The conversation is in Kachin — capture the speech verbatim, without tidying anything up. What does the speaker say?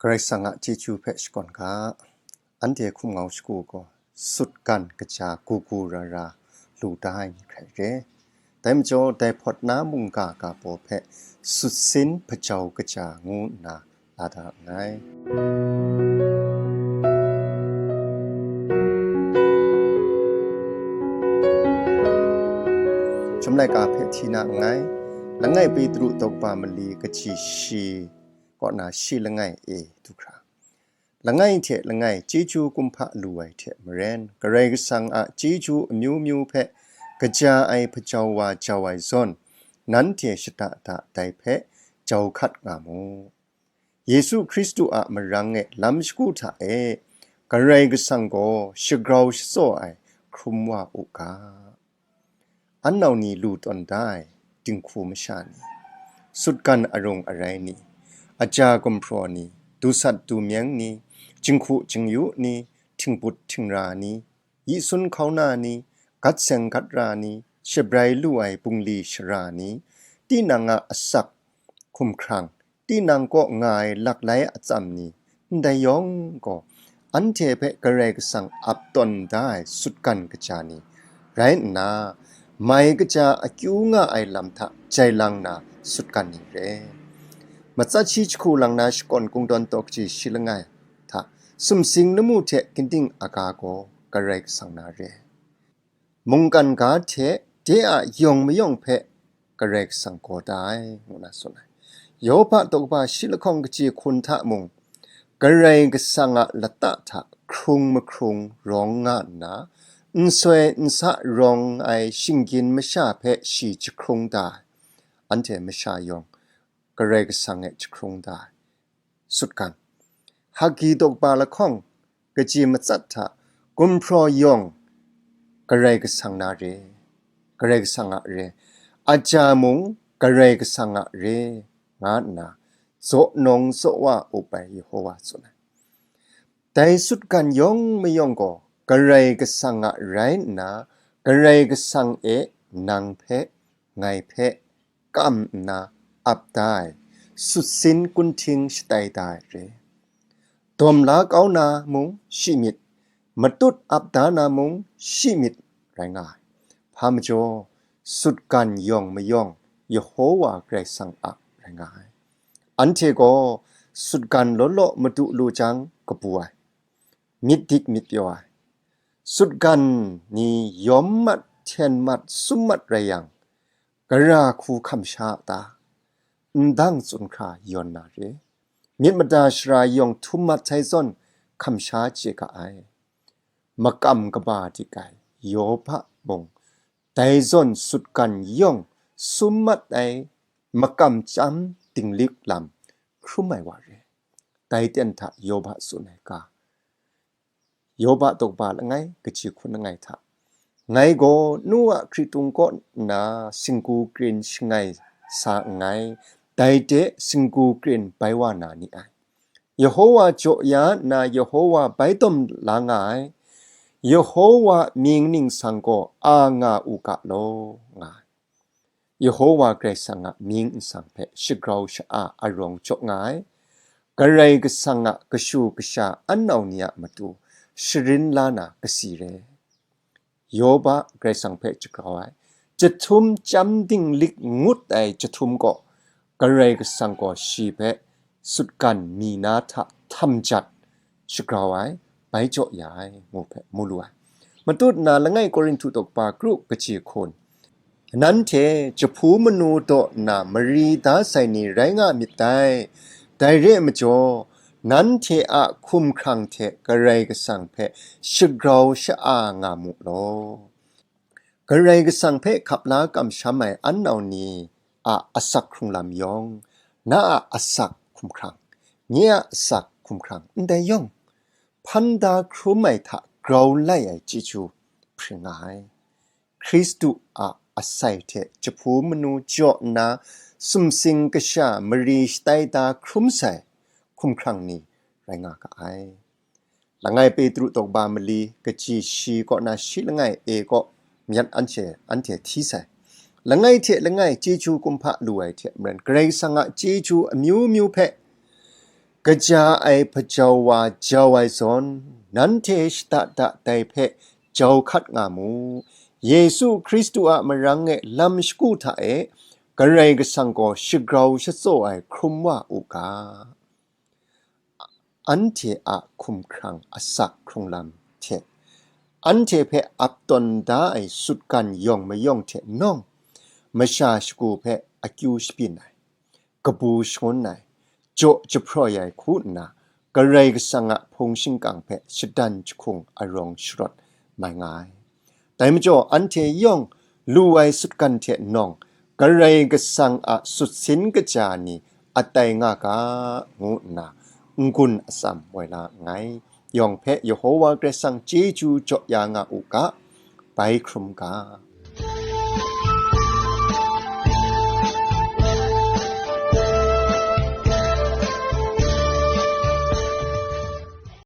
Karai Kasang a chyeju hpe shakawn ga. Anhte hkum ngau shagu gaw sutgan kaja gu gu ra ra lu da ai ni hkrai re. Dai majaw, dai hpawt na mungga ga baw hpe sutsin hpajau kaja ngu nna la da nngai. Chyum laika hpe hti na nngai. Langai Petru daw kaba mali kaji shi kaw na shi langai e du hkra. Langai hte langai chyeju kumhpa lu ai hte maren, Karai Kasang a chyeju amyu myu hpe kaja ai hpajau wa jau ai zawn, nanhte shada da dai hpe jau hkat nga mu. Yesu Hkristu a marang e lam shagu hta e, Karai Kasang gaw shagrau shatsaw ai hkrum wa u ga. An nau ni lu tawn da ai dinghku masha ni, sutgan arung arai ni, aja gumhpraw ni, dusat dumyeng ni, jinghku jingyu ni, htingbut htingra ni, yi sun hkauna ni, gat seng gat ra ni, shabrai lu ai bungli shara ni, tinang a asak hkumhkrang, tinang kaw nga ai laklai atsam ni, ndai yawng gaw, anhte hpe Karai Kasang ap tawn da ai sutgan kaja ni rai nna, mai kaja akyu nga ai lam hta jai lang na sutgan ni re. Matsat shi jahku lang na shakawn kungdawn taw kaji shi langai hta sumsing lamu hte ginding aga gaw Karai Kasang na re. Mungkan ga hte de a yawng mayawng hpe Karai Kasang gaw da ai, ngu na tsun ai. Yawhpa daw kaba shi lahkawng kaji hkun hta mung, Karai Kasang a lata hta hkrung mahkrung rawng nga nna, nsoi nsa rawng ai shinggyim masha hpe shi jahkrung da ai. Anhte masha yawng Karai Kasang e jahkrung da ai. Sutgan. Hagi daw kaba lahkawng kaji matsat hta gumhpraw yawng Karai Kasang na re, Karai Kasang a re, aja mung Karai Kasang a re, nga nna zaw nawng zaw wa up ai Yehowa tsun ai. Dai sutgan yawng mayawng gaw Karai Kasang a rai nna, Karai Kasang e nang hpe, ngai hpe, kam nna ap da ai, sutsin kunhting shatai da ai re. Dawm la kau na mung shi myit, matut ap da na mung shi myit rai nga ai. Hpa majaw, sutgan yawng mayawng Yehowa Karai Kasang a rai nga ai. Anhte gaw sutgan law law madu lu jang kabu ai, myit dik myit pyaw ai. Sutgan ni yawm mat, hten mat, sum mat rai yang, gara hku hkam sha a ta? Ndang tsun hkra yawn na re. Myit mada shara yawng htum mat sai zawn hkam sha chye ga ai. Makam kaba dik ai Yawhpa mung, dai zawn sutgan yawng sum mat ai makam chyam dinglik lam hkrum ai wa re. Dai ten hta Yawhpa tsun ai ga. Yawhpa daw kaba langai, kaji hkun langai hta, ngai gaw nu a hkritung kaw nna singgu krin shangai sa nngai, dai de singgu krin bai wa na ni ai. Yehowa jaw ya nna Yehowa bai tawn la nga ai, Yehowa mying ningsang gaw a nga u ga law, nga ai. Yehowa Karai Kasang a mying nsang hpe shagrau sha-a arawng jaw nga ai, Karai Kasang a kashu kasha an nau ni a matu sharin la na kasi re. Yawhpa Karai Kasang hpe jagrau ai, jahtum chyam dinglik ngut ai jahtum gaw, Karai Kasang gaw shi hpe sutgan mi na hta htam jat shagrau ai, bai jaw ya ai, ngu hpe mu lu ai. Matut nna langai Korinhtu daw kaba kru kaji hkun, nanhte jahpu manu daw nna mari da sai ni rai nga myit dai. Dai re ai majaw, nanhte a hkumhkrang hte Karai Kasang hpe shagrau sha-a nga mu law. Karai Kasang hpe hkap la kamsham ai an nau ni a asak hkrung lam yawng, na a asak hkumhkrang, nye a asak hkumhkrang, ndai yawng, hpan da hkrum ai hta grau lai ai chyeju hpring nga ai. Hkristu a asai hte jahpu manu jaw nna sumsing kasha mari shatai da hkrum sai hkumhkrang ni rai nga ga ai. Langai Petru daw kaba mali, kaji shi kaw na shi langai e kaw myat anhte, anhte hti sai. Langai hte langai chyeju kumhpa lu ai hte maren, Karai Kasang a chyeju amyu myu hpe Kaja ai hpajau wa jau ai zawn, nanhte shada da dai hpe jau hkat nga mu. Yesu Hkristu a marang e lam shagu hta e Karai Kasang gaw shagrau shatsaw ai hkrum wa u ga. Anhte a hkumhkrang asak hkrung lam hte, anhte hpe ap tawn da ai sutgan yawng mayawng hte nawng, masha shagu hpe akyu shabyin ai, kabu shangun ai, jaw jahpraw ai hku nna, Karai Kasang a hpung shingkang hpe shadan jahkung arawng sharawt mai nga ai. Dai majaw, anhte yawng lu ai sutgan hte nawng, Karai Kasang a sutsin kaja ni atai nga ga, ngu nna n-gun atsam woi la nngai. Yawng hpe Yehowa Karai Kasang chyeju jaw ya nga u ga, bai hkrum ga.